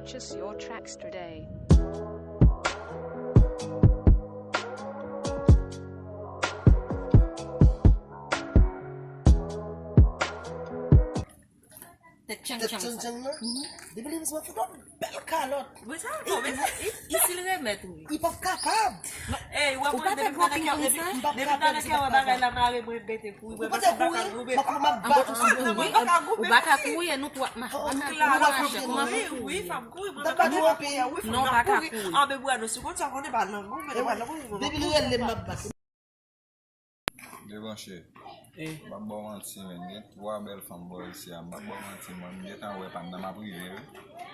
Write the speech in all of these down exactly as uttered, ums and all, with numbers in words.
Purchase your tracks today. Tèt tchanng tchanng sa. Tèt tchanng tchanng nan? Depi li vin sou mwen, fout yon bèl kalòt. Wi, sa bon, men i, i, i si l remèt, wi. Li p ap kapab. Ey, w ap wè depi m nan kè, depi m nan kè wè bagay la mare, mwen mete kouri, mwen pa ka kouri, mwen pa ka kouri. Ou pa ka kouri, e nou tou ap mache. Ou pa ka kouri, wi, fòk m kouri, mwen pa ka kouri. Non, ou pa ka kouri. Anben, bwa nou, si w konn sa, w konnen pa nan, mwen mete bwa nan. Depi li rele m, m ap bat. Debranche. M p ap ba w manti, men gen twa bèl fanm bò isi a. M p ap ba w manti, mwen, m gentan wè pa m nan, m ap rive, wi.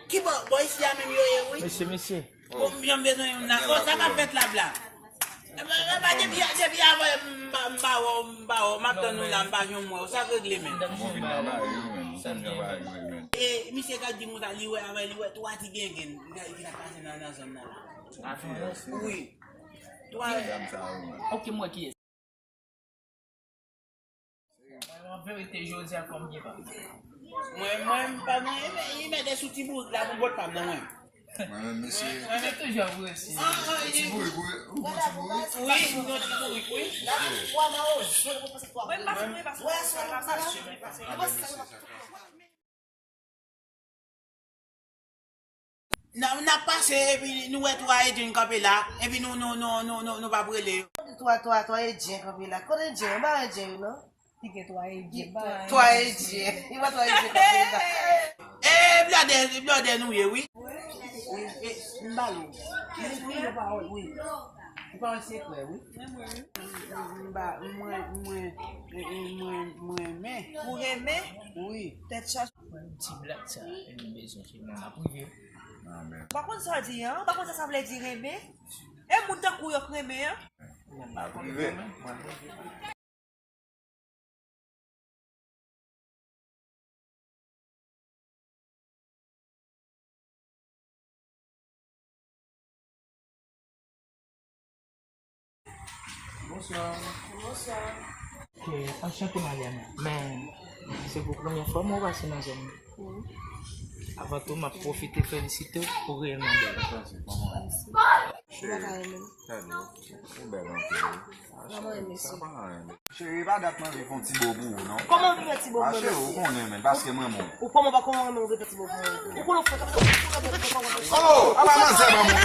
Ki bò, bò isi a menm yo ye, wi. Mesye, mesye. Bon, m janm bezwen youn nan. Oh, sa k ap fèt la, bla? E pa, e pa depi, depi avan m pa, m pa wè w, m pa wè w, m ap tann ou la, m pa janm wè w. Sa k regle menm? Bon, vin nan bari yo menm. Ou konn jan bari yo ye menm. E misye ka di moun sa, li wè avè, li wè twa ti gengen ki t ap pase nan, nan zòn nan la. Wi. Twa. Medam sa yo menm. Ok, m wè kiyès. Mwen, an verite, jodi a fò m gen pa. Mwen, mwen, m pa gen, men, men de sou ti bourik la pou bòt pa m nan, mwen. Mwen menm, mesye. Mwen, mwen toujou ap resi. Ah, ah, ti bourik, wi. Ou pran ti bourik? Wi, m pran ti bourik, wi. Mwen, m pase, mwen, pase, mwen, pase, mwen, pase. N ap, n ap pase, epi nou wè twa Edyen kanpe la, epi nou, nou, nou, nou, nou, nou p ap rele yo. Twa, twa, twa Edyen kanpe la. Kote Edyen yo? Ba Edyen yo, non? Ki gen twa Edyen, ba Edyen. Twa Edyen. Yo wè twa Edyen kanpe la. E, blòdè, blòdè nou ye, wi. Wi, e, m ba l ou. Wi, wi, yo pawòl, wi. Ou pa wè sekrè, wi. M ba, mwen, mwen, e, e, mwen, mwen renmen. Ou renmen? Wi. Tèt chaje. Mwen, ti blak sa, e nou bezwen se mwen ap rive. Amen. Ou pa konn sa w di an? Ou pa konn sa sa vle di renmen? E moun tankou w yo k renmen an? Ap rive. Bonswa. Bonswa. Ok, anchante, Mariana. Men, se pou premyè fwa mwen pase nan zòn nan. Avan tou, m ap pwofite felisite w pou reyèlman bèl. Cheri, gade, ou bèl anpil, wi. Sa pa anyen. Cheri, pa dat mwen vin fè yon ti bo pou ou, non. Kòman w vin fè ti bo pou mwen? A, cheri, ou konnen, men, paske mwen bon. Ou kòman pa, kòman mwen vin fè ti bo pou mwen? Ou konnen w fè. Oh, apa manzè ban mwen